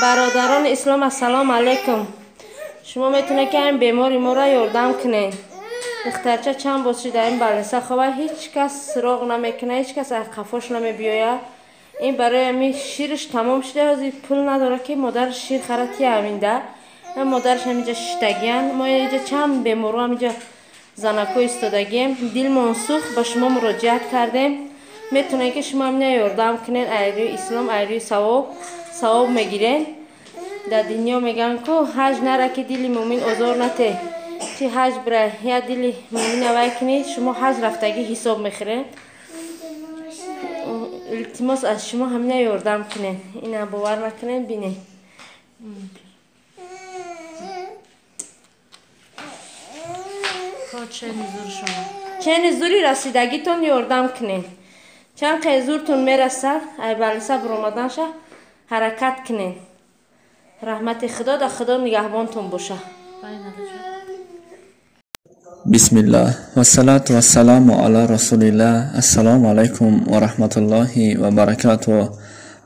Бародарони ислом, ассалому алайкум. Шумо метавонед ки ҳамин бемори моро ёрдам кунед. Духтарча чанд боз шуда ин балниса хова, ҳеҷ кас суроғ намекунад, ҳеҷ кас аз қафош намебиёяд. Ин барои ҳамин шираш тамом шуда, ҳозир пул надорад ки модараш шир харад тия ҳаминда. Модараш ҳаминҷа шиштагиян. Мо инҷа чанд беморо ҳаминҷа занако истодагием. Дилмон сӯхт, ба шумо муроҷиат кардем. Метавонед ки шумо ҳамина ёрдам кунед, айрӯи ислом, айрӯи савоб, савоб мегиред. Дар дунё мегӯянд ку ҳаҷ нара ки дили мӯмин озор нате. Чи ҳаҷ бира я дили мӯмин авай кунӣ, шумо ҳаҷ рафтагӣ ҳисоб мехӯред. Илтимос аз шумо ҳамина ёрдам кунед. Ина бовар накунед, бинед. Чени зури расидагитон ёрдам кунед. Чанд қай зуртон мерасад, ай балиса биромаданша ҳаракат кунед. Раҳмати Худо да Худо нигаҳбонтон боша. Бисмиллаҳ вассалату вассаламу ала расулиллаҳ. Ассалому алайкум ва раҳматуллоҳи ва баракатуҳ.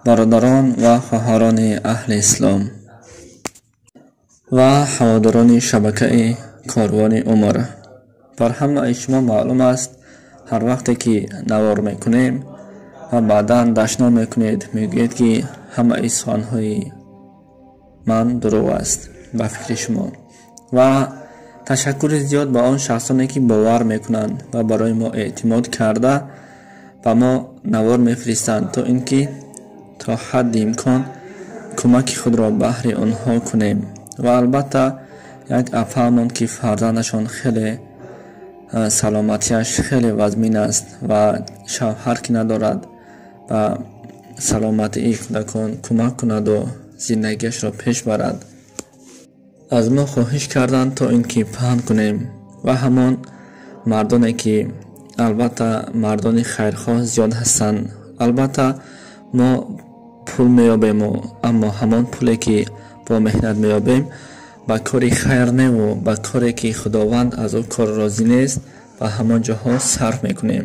Бародарон ва хоҳарони аҳли ислом ва ҳаводорони шабакаи Корвони Умр, бар ҳамаи шумо маълум аст, ҳар вақте ки навор мекунем ва баъдан дашном мекунед, мегӯед ки ҳамаи суханҳои ман дурӯғ аст ба фикри шумо. Ва ташаккури зиёд ба он шахсоне ки бовар мекунанд ва барои мо эътимод карда ба мо навор мефиристанд, то ин ки то ҳадди имкон кӯмаки худро баҳри онҳо кунем. Ва албатта як афаҳмон ки фарзандашон хеле саломатиаш хеле вазмин аст ва шавҳар ки надорад, ба саломатии кӯдакон кӯмак кунаду зиндагиашро пеш барад, аз мо хоҳиш карданд то ин ки паҳн кунем. Ва ҳамон мардоне ки албатта мардони хайрхоҳ зиёд ҳастанд, албатта мо пул меёбему, аммо ҳамон пуле ки бо меҳнат меёбем ба кори хайр неву ба коре ки Худованд аз ӯ кор розӣ нест ба ҳамон ҷоҳо сарф мекунем.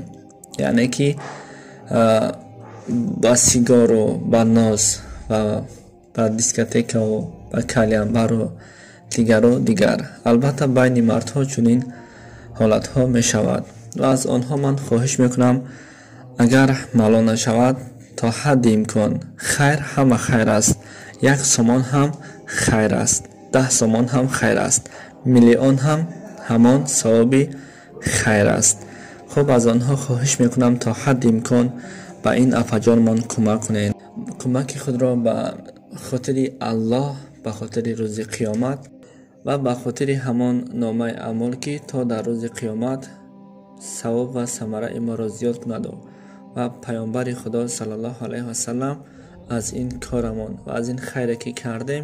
Яъне ки ба сигару ба ноз ва ба дискотекаву ба калянбару дигару дигар. Албатта байни мардҳо чунин ҳолатҳо мешавад ва аз онҳо ман хоҳиш мекунам, агар малол нашавад, то ҳадди имкон хайр ҳама хайр аст. 1 сомон ҳам хайр аст, 10 сомон ҳам хайр аст, миллион ҳам ҳамон савоби хайр аст. Хуб, аз онҳо хоҳиш мекунам то ҳадди имкон ба ин афаҷонмон кӯмак кунед. Кӯмаки худро ба хотири Аллоҳ, ба хотири рӯзи қиёмат ва ба хотири ҳамон номаи аъмол ки то дар рӯзи қиёмат савоб ва самараи моро зиёд кунаду ва паёмбари Худо саллаллоҳу алайҳи васаллам аз ин корамон ва аз ин хайре ки кардем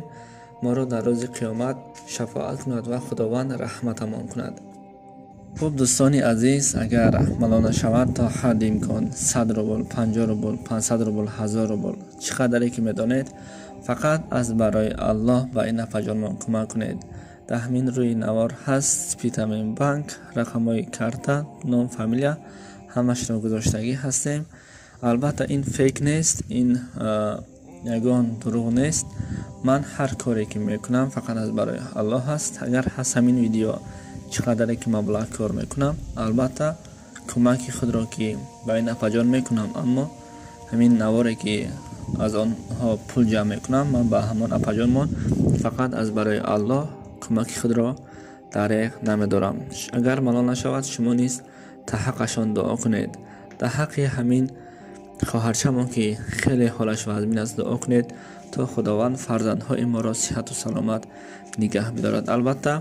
моро дар рӯзи қиёмат шафоат кунад ва Худованд раҳматамон кунад. Хуб, дӯстони азиз, агар малол нашавад, то ҳадди имкон 100 рубл, 50 рубл, 500 рубл, 1000 рубл, чӣ қадаре ки медонед, фақат аз барои Аллоҳ ба ин афаҷонмон кӯмак кунед. Дар ҳамин рӯи навор ҳаст Спитамен банк, рақамҳои карта, ном, фамилия, ҳамашро гузоштагӣ ҳастем. Албатта ин фейк нест, ин ягон дурӯғ нест. Ман ҳар коре ки мекунам фақат аз барои Аллоҳ аст. Агар ҳаст ҳамин видео чӣ қадаре ки маблағ кор мекунам, албатта кӯмаки худро ки ба ин афаҷон мекунам, аммо ҳамин наворе ки аз онҳо пул ҷамъ мекунам, ман ба ҳамон апаҷонмон фақат аз барои Аллоҳ кӯмаки худро дареғ намедорам. Агар малол нашавад, шумо низ та ҳаққашон дуо кунед. Дар ҳаққи ҳамин хоҳарчамон ки хеле ҳолаш вазмин аст дуо кунед, то Худованд фарзандҳои моро сиҳату саломат нигаҳ бидорад. Албатта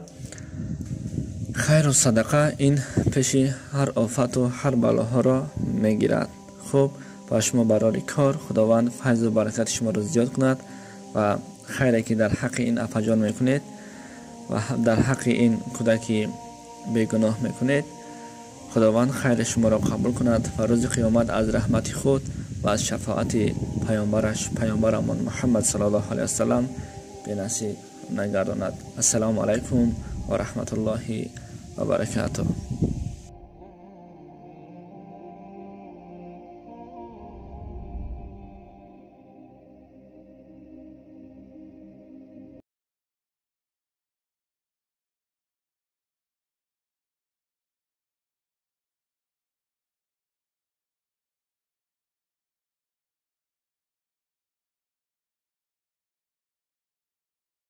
хайру садақа ин пеши ҳар офату ҳар балоҳоро мегирад. Хуб, ба шумо барори кор, Худованд файзу баракати шуморо зиёд кунад ва хайре ки дар ҳаққи ин афаҷон мекунед ва дар ҳаққи ин кӯдаки бегуноҳ мекунед, Худованд хайри шуморо қабул кунад ва рӯзи қиёмат аз раҳмати худ ва аз шафоати паёмбараш паёмбарамон Муҳаммад саллаллоҳу алайҳи васаллам бенасиб нагардонад. Ассалому алайкум ва раҳматуллоҳи ва баракатуҳ.